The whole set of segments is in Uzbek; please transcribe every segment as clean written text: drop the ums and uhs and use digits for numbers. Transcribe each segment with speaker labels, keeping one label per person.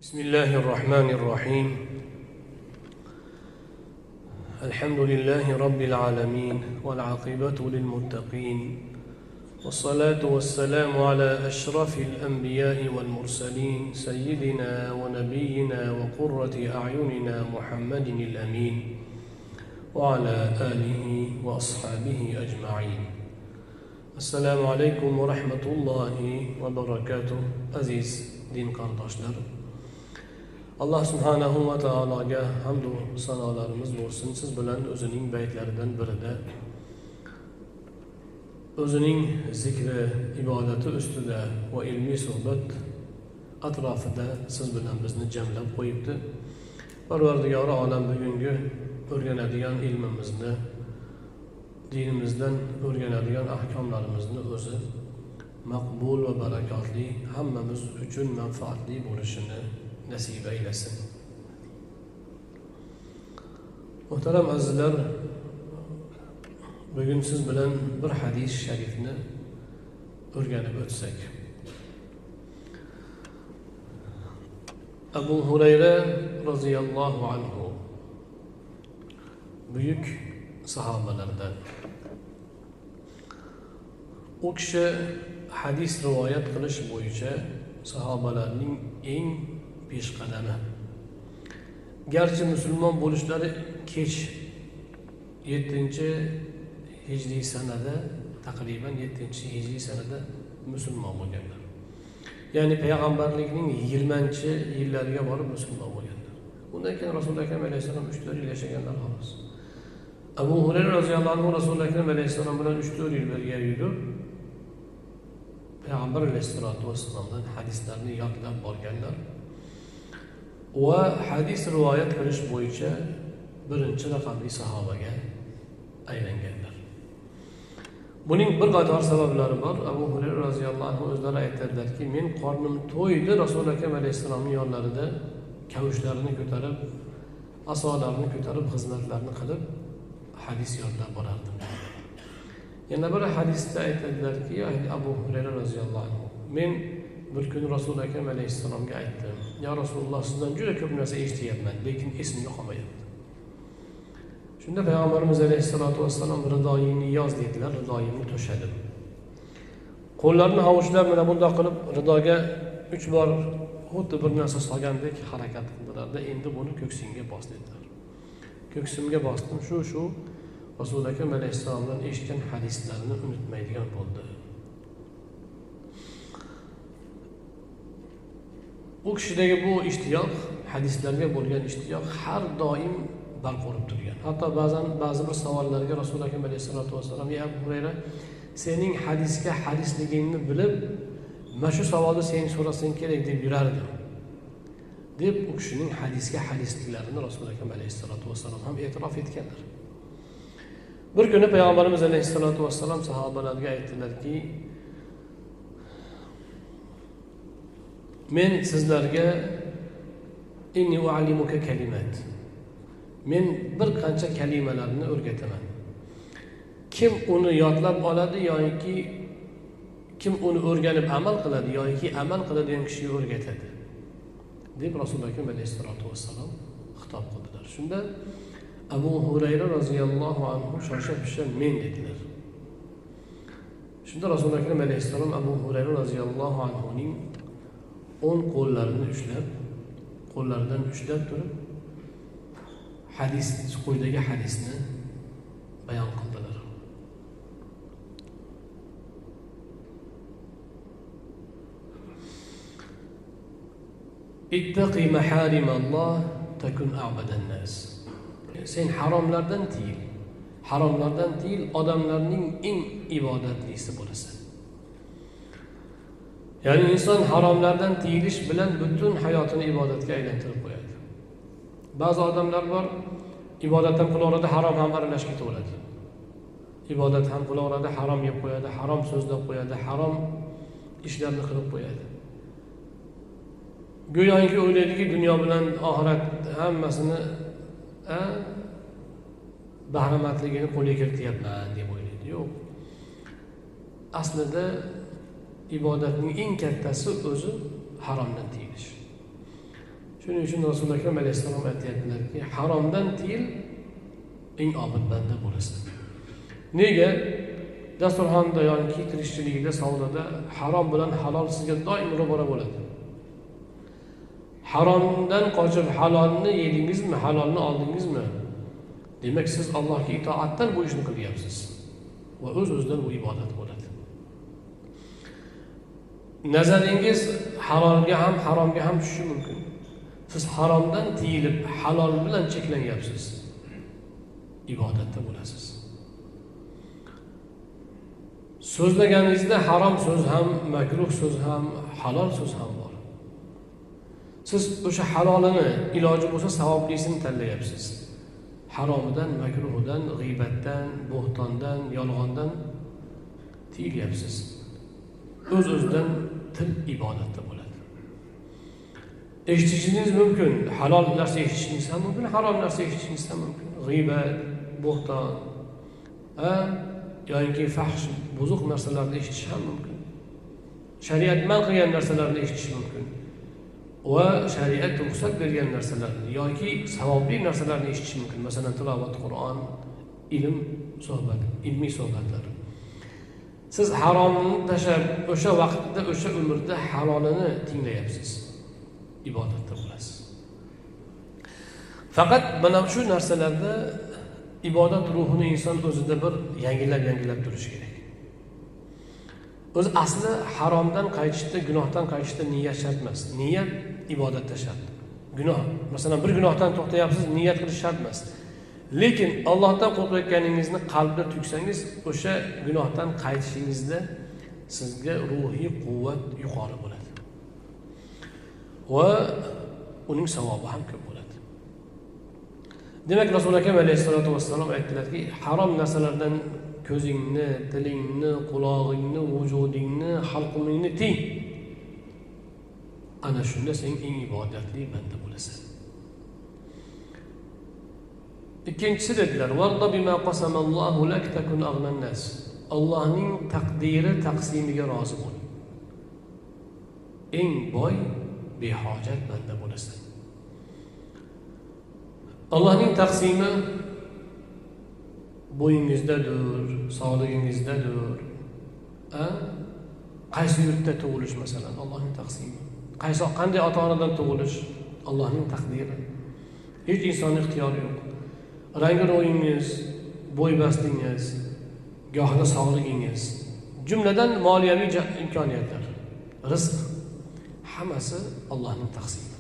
Speaker 1: بسم الله الرحمن الرحيم. الحمد لله رب العالمين والعاقبة للمتقين والصلاة والسلام على أشرف الأنبياء والمرسلين سيدنا ونبينا وقرة أعيننا محمد الأمين وعلى آله وأصحابه أجمعين. السلام عليكم ورحمة الله وبركاته. Aziz din qardoshlar, Alloh subhanahu va taologa hamdu sanolarimiz bo'lsin. Siz bilan o'zining baytlaridan birida o'zining zikri, ibodati ustida va ilmiy suhbat atrofida siz bilan bizni jamlab qo'yibdi. Parvardigori olam bugungi o'rganadigan ilmimizni, dinimizdan o'rganadigan ahkomlarimizni o'zi maqbul va barakotli, hammamiz uchun manfaatli bo'lishini nasib aylasin. Muhtaram azizlar, bugun siz bilan bir hadis sharifni o'rganib o'tsak. Abu Hurayra roziyallohu anhu buyuk sahobalardan. U kishi hadis rivoyat qilish bo'yicha sahobalarning eng peshqadami. Garchi musulmon bo'lishlari kech, 7-hijriy sanada, taqriban 7-hijriy sanada musulmon bo'lganlar. Ya'ni payg'ambarlikning 20-yillariga borib musulmon bo'lganlar. Undan keyin Rasululloh akram alayhissalom 3-4 yil yashaganlar xolos. Abu Hurayra roziyallohu anhu Rasululloh akram alayhissalom bilan 3-4 yil birga yurib, payg'ambar alayhissalatu vassalomdan hadislarni yodlab borganlar va hadis rivoyat qilish bo'yicha birinchi raqamli sahobaga aylanganlar. Buning bir qator sabablari bor. Abu Hurayra roziyallohu anhu o'zlari aytadilarki, men qornim to'ydi Rasululloh akram alayhissalomning yonlarida kavushlarini ko'tarib, asolarini ko'tarib, xizmatlarini qilib hadis yodlab borardim. Yana bir hadisda aytadilarki, Abu Hurayra roziyallohu anhu, men bir kun Rasululloh akram alayhissalomga aytdim: "Ya Rasululloh, sizdan juda ko'p narsa eshityapman, lekin esimda qolmayapti." Shunda payg'ambarimiz alayhissalatu vassalom ridoyingni yoz dedilar, ridoyimni to'shadim. Qo'llarini hovuchlab mana bundoq qilib ridoga 3 bor xuddi bir narsa solgandek harakat qildilarda, endi buni ko'ksingga bos dedilar. Ko'ksimga bosdim. Shu Rasululloh akram alayhissalomdan eshitgan hadislarni unutmaydigan bo'ldi. U kishidagi bu ishtiyoq, hadislarga bo'lgan ishtiyoq har doim barq urib turgan. Hatto ba'zan ba'zi bir savollarga Rasululloh akram alayhissalatu vassalom: "Ya Abu Hurayra, sening hadisga hadisligingni bilib, mana shu savolni sen so'rasang kerak deb yurardim." deb u kishining hadisga hadisliklarini Rasululloh akram alayhissalatu vassalom ham e'tirof etganlar. Bir kuni payg'ambarimiz alayhissalatu vassalom sahobalarga aytdilarki, men sizlarga inni uallimuka kalimat, men bir qancha kalimalarni o'rgataman. Kim uni yodlab oladi yoki kim uni o'rganib amal qiladi yoki amal qiladigan kishiga o'rgatadi, deb Rasululloh akram alayhissalatu vassalom xitob qildilar. Shunda Abu Hurayra roziyallohu anhu shosha-pisha men dedilar. Shunda Rasululloh akram alayhissalom Abu Hurayra roziyallohu anhuning o'ng qo'llarini ushlab, qo'llaridan ushlab turib hadis, quyidagi hadisni bayon qildilar. Ittaqi maharimalloh takun a'badan nas. Sen haromlardan tiyil. Haromlardan tiyil, odamlarning eng ibodatlisi bo'lasan. Ya'ni inson haromlardan tiyilish bilan butun hayotini ibodatga aylantirib qo'yadi. Ba'zi odamlar bor, ibodat ham qilaveradi, harom ham aralashib ketaveradi. Ibodat ham qilaveradi, harom yeb qo'yadi, harom so'zlab qo'yadi, harom ishlarni qilib qo'yadi. Go'yoki o'ylaydiki, dunyo bilan oxirat hammasini bahramandligini qo'lga kirityapman deb o'ylaydi. Yo'q. Aslida ibodatning eng kattasi o'zi haromdan tiyilish. Shuning uchun Rasuli Akram alayhissalom aytyaptilarki, haromdan tiyil, eng obid banda bo'lasan. Nega? Dasturxonda yoki tirikchilikda, savdoda harom bilan halol sizga doim ro'bara bo'ladi. Haromdan qochib halolni yedingizmi, halolni oldingizmi? Demak, siz Allohga itoatdan bu ishni qilyapsiz va o'z-o'zidan bu ibodat bo'ladi. Nazaringiz halolga ham, haromga ham tushishi mumkin. Siz haromdan tiyilib halol bilan cheklanyapsiz. Ibodatda bo'lasiz. So'zlaganingizda harom so'z ham, makruh so'z ham, halol so'z ham bor. Siz o'sha halolini, iloji bo'lsa savoblisini tanlayapsiz. Haromidan, makruhidan, g'iybatdan, bo'xtondan, yolg'ondan tiyilyapsiz. O'z-o'zidan til ibodatda bo'ladi. Eshitishingiz mumkin, halol narsa eshitishingiz ham mumkin, harom narsa eshitishingiz ham mumkin. G'iybat, bo'xton, yoki fahsh, buzuq narsalarni eshitish ham mumkin. Shariat man qilgan narsalarni eshitish mumkin. Va shariat ruxsat bergan narsalarni yoki savobli narsalarni eshitish mumkin. Masalan, tilovat Qur'on, ilm suhbat, ilmiy suhbatlar. Siz haromni tashlab o'sha vaqtda, o'sha umrda halolini tinglayapsiz. Ibodatda bo'lasiz. Faqat mana shu narsalarda ibodat ruhini inson o'zida bir yangilab turishi kerak. O'zi asli haromdan qaytishda, gunohdan qaytishda niyat shart emas. Niyat ibodatda shart. Gunoh, masalan, bir gunohdan to'xtayapsiz, niyat qilish shart emas. Lekin Allohdan qo'rqayotganingizni qalbda tuysangiz, o'sha gunohdan qaytishingizda sizga ruhiy quvvat yuqori bo'ladi. Va uning savobi ham ko'p bo'ladi. Demak, Rasuli Akram alayhissalatu vassalom aytdilarki, harom narsalardan ko'zingni, tilingni, qulog'ingni, vujudingni, halqumingni tiy. Ana shunda sen eng ibodatli banda bo'lasan. Ikkinchisi dedilar, "Varda bima qasamallohu lak takun ag'nan nas." Allohning taqdiri taqsimiga rozi bo'l. Eng boy, behojat banda bo'lasan. Allohning taqsimi bo'yingizdadir, sog'ligingizdadir. Qaysi yurtda tug'ilish masalan, Allohning taqsimi. Qanday ota-onadan tug'ilish Allohning taqdiri. Hech insonning ixtiyori yo'q. Rangi ro'yingiz, bo'y-bastingiz, gohida sog'ligingiz, jumladan moliyaviy imkoniyatlar, rizq hammasi Allohning taqsimi.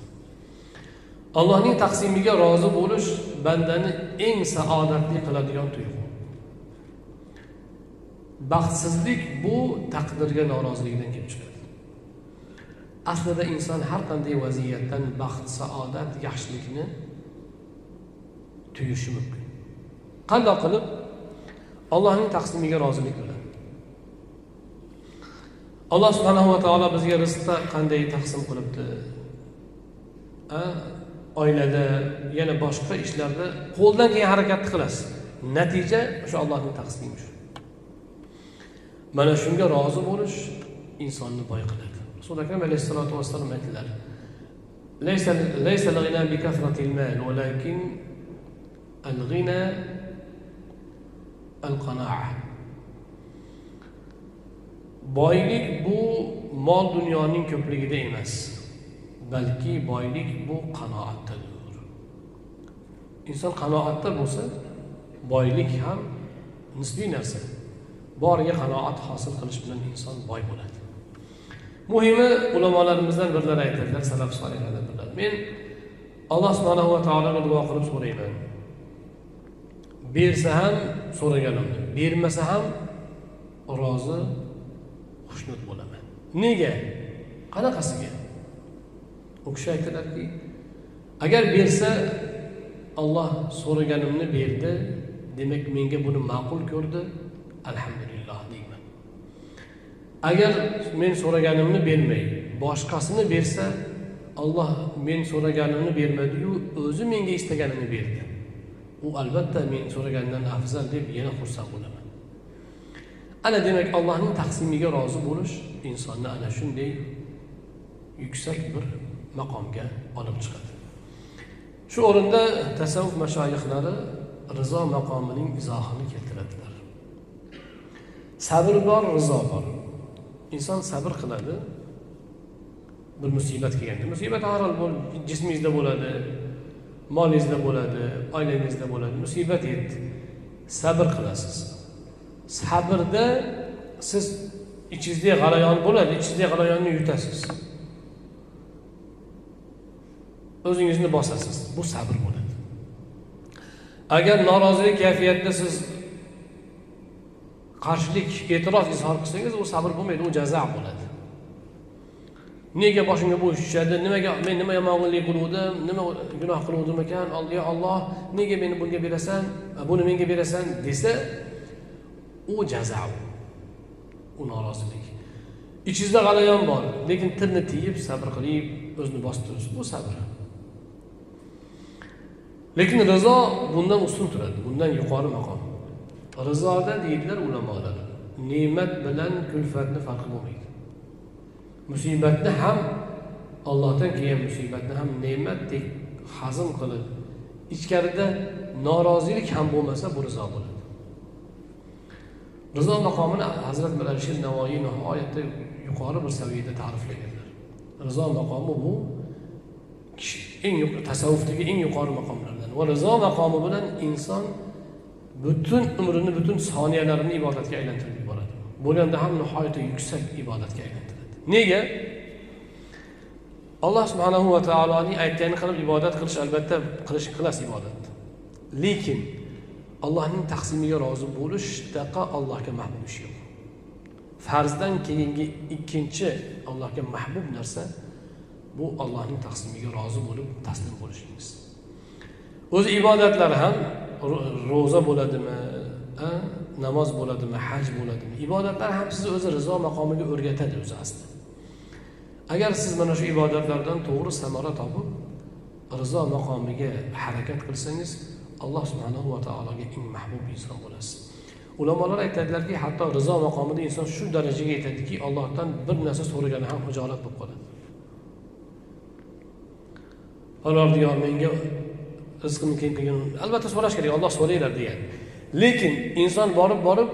Speaker 1: Allohning taqsimiga rozi bo'lish bandani eng saodatli qiladigan tuyg'u. Baxtsizlik bu taqdirga norozilikdan kelib chiqadi. Aslida inson har qanday vaziyatdan baxt, saodat, yaxshilikni tuyishi mumkin. Qanday qilib? Allohning taqsimiga rozilik bilan. Alloh subhanahu va taolo bizga rizqni qanday taqsim qilibdi? Oilada, yana boshqa ishlarda qo'ldan kelgan harakatni qilasiz. Natija o'sha Allohning taqsimi shu. Mana shunga rozi bo'lish insonni boy qiladi. Rasuli Akram alayhissalatu vassalom aytdilar: "Laysa al-ghina bi kasratil mal, walakin al-ghina al-qana'a." Boylik bu mol dunyoning ko'pligida emas, balki boylik bu qanoatdadir. Inson qanoatda bo'lsa, boylik ham nisbiy narsa. Boriga qanoat hosil qilish bilan inson boy bo'ladi. Muhimi, ulamolarimizdan birlari aytadilar, salaf solihlardan birlari. Men Alloh subhanahu va taologa duo qilib so'rayman. Bersa ham so'raganimni, bermasa ham rozi, xushnud bo'laman. Nega? Qanaqasiga? U kishi aytdilarki, agar bersa Alloh so'raganimni berdi, demak menga buni ma'qul ko'rdi, alhamdulillah deyman. Agar men so'raganimni bermay, boshqasini bersa, Alloh men so'raganimni bermadi-yu, o'zi menga istaganini berdi. U albatta men so'ragandan afzal deb yana xursand bo'laman. Ana demak, Allohning taqsimiga rozi bo'lish insonni ana shunday yuksak bir maqomga olib chiqadi. Shu o'rinda tasavvuf mashoyixlari rizo maqomining izohini keltiradilar. Sabr bor, rizo bor. Inson sabr qiladi bir musibat kelganda. Musibat har xil jismingizda bo'ladi, molingizda bo'ladi, oilangizda bo'ladi. Musibat yetdi. Sabr qilasiz. Sabrda siz ichingizdagi g'alayon bo'ladi, ichingizdagi g'alayonni yutasiz. O'zingizni bosasiz. Bu sabr bo'ladi. Agar norozilik kayfiyatida siz qarshilik, e'tiroz izhor qilsangiz, u sabr bo'lmaydi, u jazo bo'ladi. Nega boshimga bu ish tushadi? Nimaga men nima yomonlik qiluvdim? Nima gunoh qiluvdim ekan? Ya Alloh, nega meni bunga berasan? Buni menga berasan desa, u jazo. U norozilik. Ichingizda g'alayon bor, lekin tilni tiyib, sabr qilib, o'zini bosib turibsiz. Bu sabr. Lekin rizo bundan ustun turadi, bundan yuqori maqom. Rizoda deydilar ulamolar, ne'mat bilan kulfatni farqi bo'lmaydi. Musibatni ham, Allohdan kelgan musibatni ham ne'matdek hazm qilib, ichkarida norozilik ham bo'lmasa, bu rizo bo'ladi. Rizo maqomini Hazrat Alisher Navoiy nihoyatda yuqori bir saviyada ta'riflaganlar. Rizo maqomi bu eng tasavvufdagi eng yuqori maqomlardan. Va rizo maqomi bilan inson butun umrini, butun soniyalarini ibodatga aylantirib yuboradi. Bo'lganda ham nihoyatda yuksak ibodatga aylantiradi. Nega? Alloh subhanahu va taoloning aytganini qilib ibodat qilish albatta qilasiz ibodat. Lekin Allohning taqsimiga rozi bo'lishdaqa Allohga mahbub ish yo'q. Farzdan keyingi ikkinchi Allohga mahbub narsa bu Allohning taqsimiga rozi bo'lib taslim bo'lishingiz. O'zi ibodatlar ham ro'za bo'ladimi, namoz bo'ladimi, haj bo'ladimi? Ibodatlar ham sizni o'zi rizo maqomiga o'rgatadi o'zi asli. Agar siz mana shu ibodatlardan to'g'ri samara topib, rizo maqomiga harakat qilsangiz, Alloh subhanahu va taologa eng mahbub inson bo'lasiz. Ulamolar aytadilarki, hatto rizo maqomida inson shu darajaga yetadiki, Allohdan bir narsa so'ragani ham hijolat bo'lib qoladi. Parvardigor menga rizqimni keng qilgin. Albatta so'rash kerak, Alloh so'raylar degan. Lekin inson borib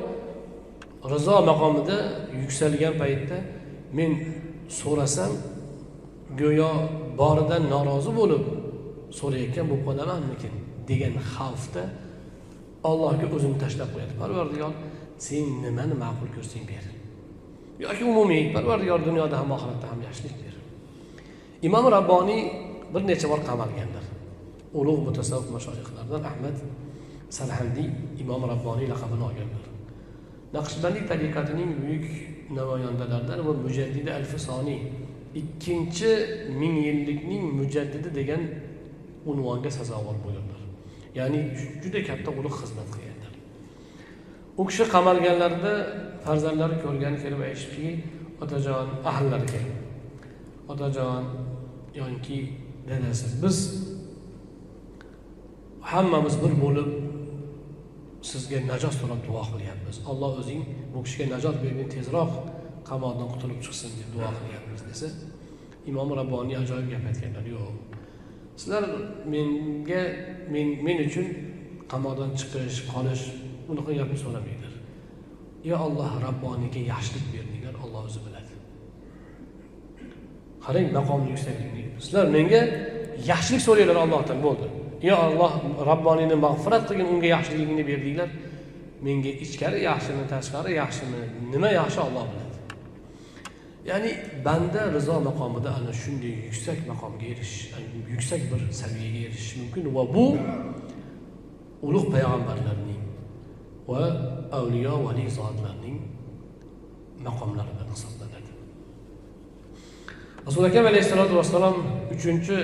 Speaker 1: rizo maqomida yuksalgan paytda men so'rasam go'yo boridan norozi bo'lib so'rayotgan bo'lib qolamanmikin degan xavfda Allohga o'zini tashlab qo'yadi. Parvardigor, sen nimani ma'qul ko'rsang ber. Yoki umumiy Parvardigor dunyoda ham oxiratda ham yaxshilik ber. Imom Rabboniy bir necha bor qamalganlar. Ulug' mutasavvif mashoyixlardan Ahmad Sarhandiy Imom Rabboniy laqabini olganlar. Naqshbandiy tariqatining buyuk namoyandalaridan va mujaddidi Alfisoniy, ikkinchi ming yillikning mujaddidi degan unvonga sazovor bo'lganlar. Ya'ni juda katta ulug' xizmat qilganlar. U kishi qamalganlarida farzandlari ko'rgani kelib aytishibdiki, otajon, ahllari kelib, otajon yoki dadasi, biz hammamiz bir bo'lib sizga najot so'rab duo qilyapmiz. Alloh o'zing bu kishiga najot bergin, tezroq qamoqdan qutulib chiqsin deb duo qilyapmiz desa, Imom Rabboniy ajoyib gap aytganlar. Yo'q, sizlar menga men uchun qamoqdan chiqish, qolish unaqa gapni so'ramanglar. Ya Alloh Rabboniyga yaxshilik berdinglar, Alloh o'zi biladi. Qarang maqomni yuksakligini. Sizlar menga yaxshilik so'ranglar Allohdan, bo'ldi. Ya Alloh Rabboniyni mag'firat qilgin, unga yaxshiligingni berdinglar. Menga ichkari yaxshimi, tashqari yaxshimi, nima yaxshi Alloh biladi. Ya'ni banda rizo maqomida ana shunday yuksak maqomga erishish, yuksak bir saviyaga erishish mumkin va bu ulug' payg'ambarlarning va avliyo vali zotlarning maqomlaridan hisoblanadi. Rasul akram alayhissalatu vassalom 3-chi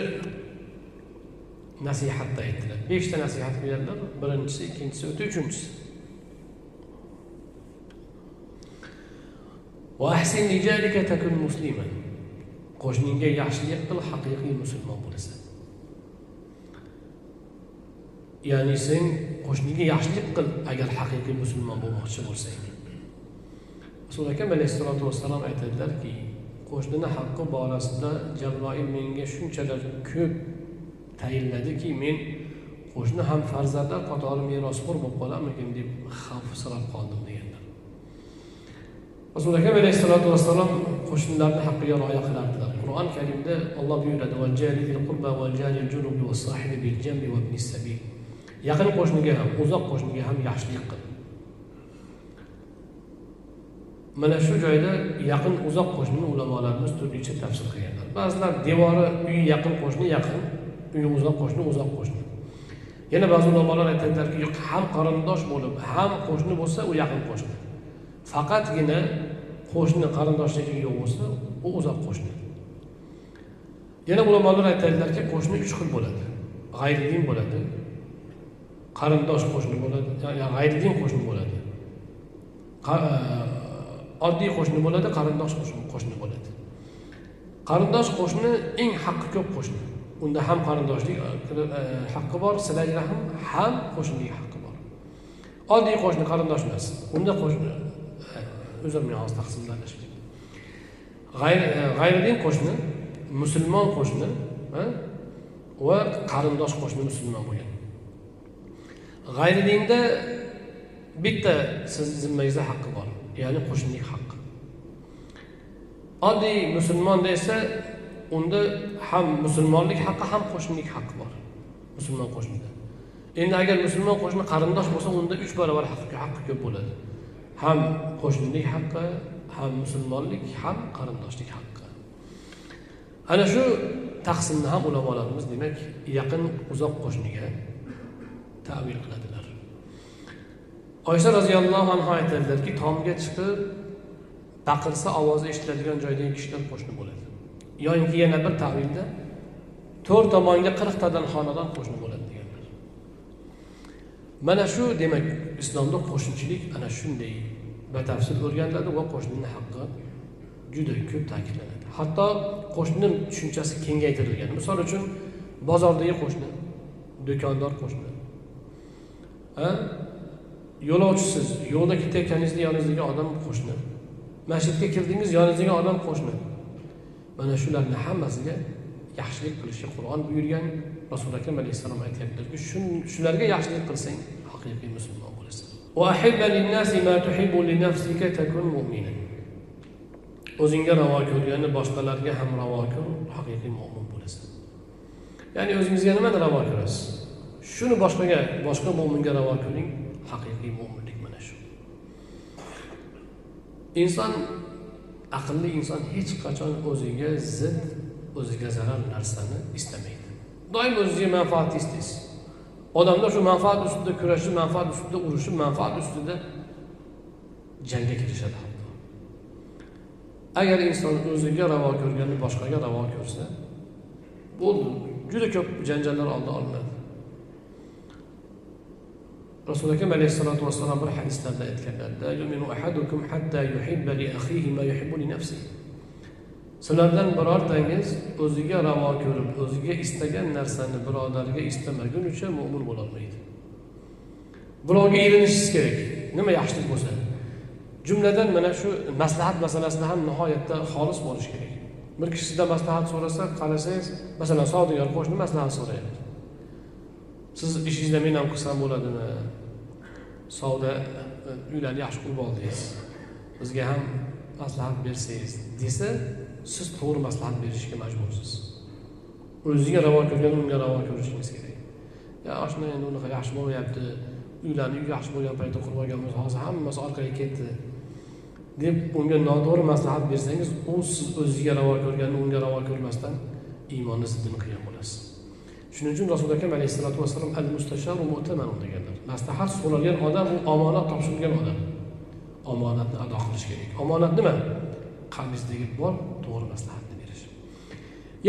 Speaker 1: nasihatda aytdilar. 5 ta nasihat berdilar. Birinchisi, ikkinchisi, o'ta uchinchisi. Va ahsin li jarika takun musliman. Qo'shningga yaxshilik qil, haqiqiy musulmon bo'lasan. Ya'ni sen qo'shningga yaxshilik qil agar haqiqiy musulmon bo'lmoqchi bo'lsang. Rasul akram alayhissalatu vassalom aytadilarki, qo'shnini haqqi borasida Jabroil menga shunchalar ko'p tayinladiki, men qo'shni ham farzandlar qatori merosxo'r bo'lib qolarmikin deb xavfsirab qoldim deganlar. Rasul akram alayhissalatu vassalom qo'shnilarning haqqiga rioya qilardilar. Qur'on Karimda Alloh buyuradi: "Val jari zil qurba val jari junubi was sahibi bil jambi va ibnis sabil." Yaqin qo'shniga ham, uzoq qo'shniga ham yaxshilik qil. Mana shu joyda yaqin uzoq qo'shnini ulamolarimiz turlicha tafsir qilganlar. Ba'zilar devori uyi yaqin qo'shni yaqin, uyi uzoq qo'shni uzoq qo'shni. Yana ba'zi ulamolar aytadilarki, yo'q, ham qarindosh bo'lib, ham qo'shni bo'lsa, u yaqin qo'shni. Faqatgina qo'shni qarindoshligi yo'q bo'lsa, u uzoq qo'shni. Yana ulamolar aytadilarki, qo'shni uch xil bo'ladi. G'ayridin bo'ladi, qarindosh qo'shni bo'ladi, ya'ni g'ayridin qo'shni bo'ladi. Oddiy qo'shni bo'ladi, qarindosh qo'shni bo'ladi. Qarindosh qo'shni eng haqqi ko'p qo'shni. Unda ham qarindoshlik haqqi bor, silai rahm, ham qo'shnilik haqqi bor. Oddiy qo'shni qarindosh emas. Unda qo'shni o'zim hozir taqsimlanishib. G'ayridin qo'shni, musulmon qo'shni va qarindosh qo'shni musulmon bo'lgan. G'ayridinda bitta siz zimmangizda haqqi bor, ya'ni qo'shnilik haqqi. Oddiy musulmonda esa unda ham musulmonlik haqqi, ham qo'shnilik haqqi bor. Musulmon qo'shnida. Endi agar musulmon qo'shni qarindosh bo'lsa, unda 3 barobar haqqi ko'p bo'ladi. Ham qo'shnilik haqqi, ham musulmonlik, ham qarindoshlik haqqi. Ana shu taqsimni ham ulamolarimiz demak yaqin uzoq qo'shniga ta'vil qiladilar. Oysha roziyallohu anha aytadilarki, tomga chiqib baqirsa ovozi eshitiladigan joydagi kishilar qo'shni bo'ladi. Yoinki yana bir ta'vilda 4 tomonga 40 tadan xonadon qo'shni bo'ladi deganlar. Mana shu demak islomda qo'shnichilik ana shunday batafsil o'rganiladi va qo'shnining haqqi juda ko'p ta'kidlanadi. Hatto qo'shni tushunchasi kengaytirilgan. Misol uchun bozordagi qo'shni, do'kondor qo'shni. Yo'lovchisiz, yo'lda ketayotganingizda yoningizdagi odam qo'shni. Masjidga kirdingiz, yoningizdagi odam qo'shni. Mana shularning hammasiga yaxshilik qilishni Qur'on buyurgan. Rasul akram alayhissalom aytayaptilarki, shularga yaxshilik qilsang haqiqiy musulmon bo'lasan. Va ahibba lin-nasi ma tuhibbu li nafsika takun mu'minan. O'zingga ravo ko'rganni boshqalarga ham ravo ko'r, haqiqiy mo'min bo'lasan. Ya'ni o'zingizga nimani ravo ko'rasiz? Shuni boshqaga, boshqa mo'minga ravo ko'ring, haqiqiy mo'minlik mana shu. Inson, aqlli inson hech qachon o'ziga zid, o'ziga zarar narsani istamaydi. Doim o'ziga manfaat istaysiz. Odamlar shu manfaat ustida kurashib, manfaat ustida urushib, manfaat ustida jangga kirishadi hatto. Agar inson o'ziga ravo ko'rganini boshqaga ravo ko'rsa, bo'ldi, juda ko'p janjallar oldi olinadi. Rasul akram alayhissalatu vassalom bir hadislarda aytganlar: "La yu'minu ahadukum hatta yuhibba li akhihi ma yuhibbu li nafsihi." Sizlardan birortangiz o'ziga ravo ko'rib, o'ziga istagan narsani birodariga istamagunicha mo'min bo'la olmaydi. Birovga erinishingiz kerak, nima yaxshilik bo'lsa. Jumladan mana shu maslahat masalasida ham nihoyatda xolis bo'lish kerak. Bir kishi sizdan maslahat so'rasa, qarasangiz, masalan, savdogar qo'shni maslahat so'rayapti. Siz ishingizda men ham qilsam bo'ladimi? Savdo uylarni yaxshi qurib oldingiz. Bizga ham maslahat bersangiz desa, siz to'g'ri maslahat berishga majbursiz. O'zingizga ravo ko'rgan unga ravo ko'rishingiz kerak. Ya oshna endi unaqa yaxshi bo'lmayapti, uylarni uy yaxshi bo'lgan paytda qurib olganmiz, hozir hammasi orqaga ketdi deb unga noto'g'ri maslahat bersangiz, u siz o'zingizga ravo ko'rganni unga ravo ko'rmasdan iymonni ziddini qilgan bo'lasiz. Shuning uchun Rasul akram alayhissalatu vassalom al-mustasharu mu'tamanun deganlar. Maslahat so'ralgan odam u omonat topshirilgan odam. Omonatni ado qilish kerak. Omonat nima? Qalbingizdagi bor to'g'ri maslahatni berish.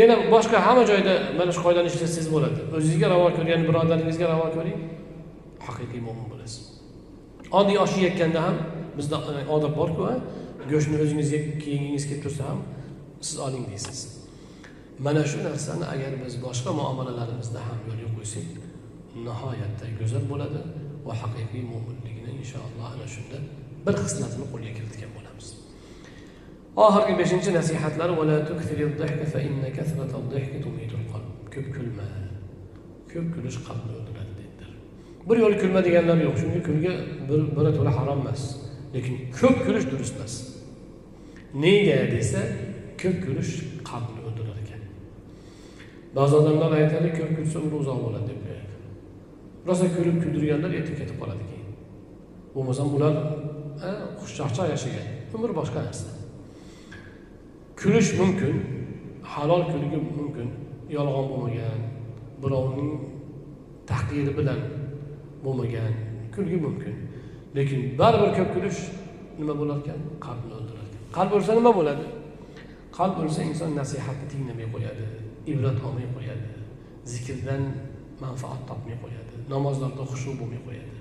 Speaker 1: Yana boshqa hamma joyda mana shu qoidani ishlatsangiz bo'ladi. O'zingizga ravo ko'rgan birodaringizga ravo ko'ring, haqiqiy mo'min bo'lasiz. Oddiy osh yeyotganda ham bizda odob bor-ku, go'shtni o'zingizga kiyingingiz kelib tursa ham siz oling deysiz. Mana shu narsani agar biz boshqa muomalalarimizda ham yo'lga qo'ysak, nihoyatda go'zal bo'ladi va haqiqiy mo'minlikni inshaalloh ana shunda bir xislatini qo'lga kiritgan bo'lamiz. Oxirgi 5-nasihatlari: "Va la tukthiri ad-dahka fa inna kathrata ad-dahki tumitul qalb." Ko'p kulma. Ko'p kulish qalbni o'ldiradi dedilar. Bir yo'l kulma deganlar yo'q, chunki kulgi birato'la harom emas, lekin ko'p kulish durust emas. Nega desa, ko'p kulish qalbni o'ldirar ekan. Ba'zi odamlar aytadi, ko'p kulsa umri uzoq bo'ladi deb qo'yadi. Rosa kulib kuldirganlar erta ketib qoladi keyin. Bo'lmasam ular xushchaqchaq yashagan, umr boshqa narsa. Kulish mumkin, halol kulgi mumkin, yolg'on bo'lmagan, birovning tahqiri bilan bo'lmagan kulgi mumkin. Lekin baribir ko'p kulish nima bo'lar ekan? Qalbni o'ldirar ekan. Qalb o'lsa nima bo'ladi? Qalb o'lsa inson nasihatni tinglamay qo'yadi, ibrat olmay qo'yadi, zikrdan manfaat topmay qo'yadi, namozlarda xushu bo'lmay qo'yadi.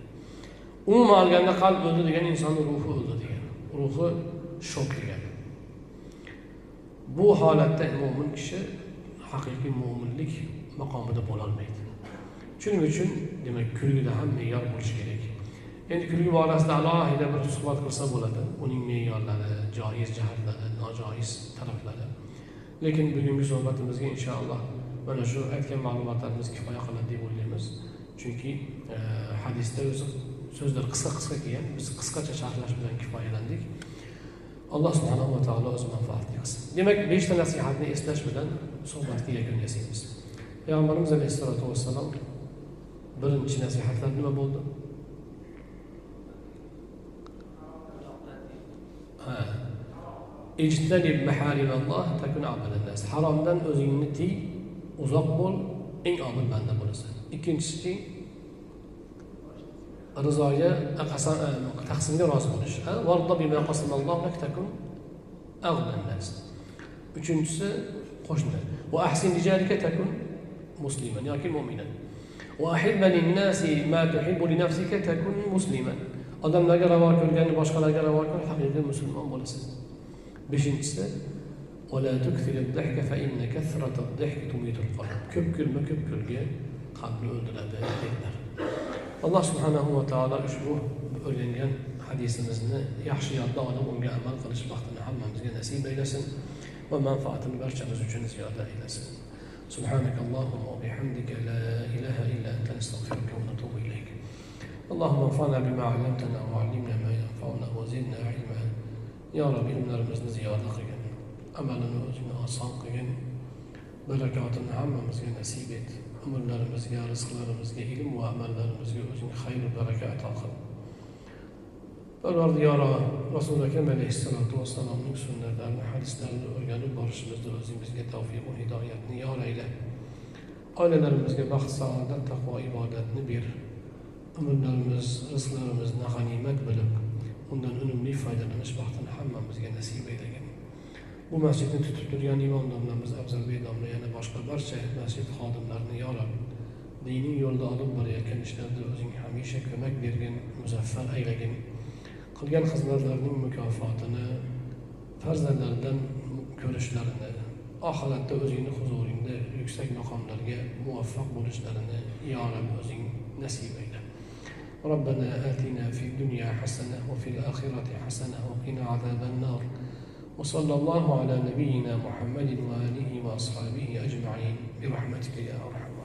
Speaker 1: Umuman olganda qalb o'ldi degan insonning ruhi o'ldi degani, ruhi shok degani. Bu holatda mo'min kishi haqiqiy mo'minlik maqomida bo'la olmaydi. Shuning uchun demak kulgida ham me'yor bo'lishi kerak. Endi kulgi borasida alohida bir suhbat qilsa bo'ladi, uning me'yorlari, joiz jihatlari, nojoiz taraflari. Lekin bugungi suhbatimizga inshaalloh mana shu aytgan ma'lumotlarimiz kifoya qiladi deb o'ylaymiz. Chunki hadisda o'zi so'zlar qisqa-qisqa kelgan, biz qisqacha sharhlash bilan kifoyalandik. Alloh subhanahu va taolo o'zi manfaatli qilsin. Demak, 5 ta nasihatni eslash bilan suhbatga yakun yasaymiz. Payg'ambarimiz alayhissalatu vassalom birinchi nasihatlar nima bo'ldi? Ijtanib maharimalloh takun abadan nas. Haromdan o'zingni tiy, uzoq bo'l, eng obid banda bo'lasan. Ikkinchisi rizoga, taqsimga rozi bo'lish. Varda bima qasamallohu lak takun aghnan nas. Uchinchisi qo'shni. Va ahsin lijarika takun musliman yoki mu'minan. Va ahibba lin-nasi ma tuhibbu li nafsika takun musliman. Odamlarga ravo ko'rganni boshqalarga ravo ko'r, haqiqiy musulmon bo'lasan. Beshinchisi va la tukthir ad-dahka fa inna kathrata ad-dahki tumitu al-qalb. Ko'p kulma, ko'p kulgi qalbni o'ldiradi dedilar. Alloh subhanahu va taolo ushbu o'rgangan hadisimizni yaxshi yodda olib, unga amal qilish baxtini hammamizga nasib aylasin va manfaatini barchamiz uchun ziyoda aylasin. Subhanakallohumma va bihamdika la ilaha illa anta nastag'firuka va natubu ilayk. Allohumma anfa'na bima 'allamtana va 'allimna ma yanfa'una va zidna ilma. Ya Rabbi, ilmlarimizni ziyoda qilgin, amalini o'zingni oson qilgin, barakotini hammamizga nasib et. Umrlarimizga, rizqlarimizga, ilm va amallarimizga o'zing xayr va baraka ato qil. Parvardigoro, Rasul akram alayhissalatu vassalomning sunnatlarini, hadislarini o'rganib borishimizda o'zing bizga tavfiq va hidoyatni yor ayla. Oilalarimizga baxt, saodat, taqvo, ibodatni ber. Umrlarimiz, rizqlarimizni g'animat bilib, undan unumli foydalanish baxtini hammamizga nasib aylagin. Bu masjidni tutib turgan imom domlamiz Afzalbek domla, yana boshqa barcha masjid xodimlarini yo Rab, dining yo'lida olib borayotgan ishlarda o'zing hamisha ko'mak bergin, muzaffar aylagin. Qilgan xizmatlarining mukofotini farzandlaridan ko'rishlarini, oxiratda o'zingni huzuringda yuksak maqomlarga muvaffaq bo'lishlarini yo Rab o'zing nasib ayla. ربنا آتنا في الدنيا حسنة وفي الآخرة حسنة وقنا عذاب النار. وصلى الله على نبينا محمد وآله وأصحابه أجمعين برحمتك يا أرحم.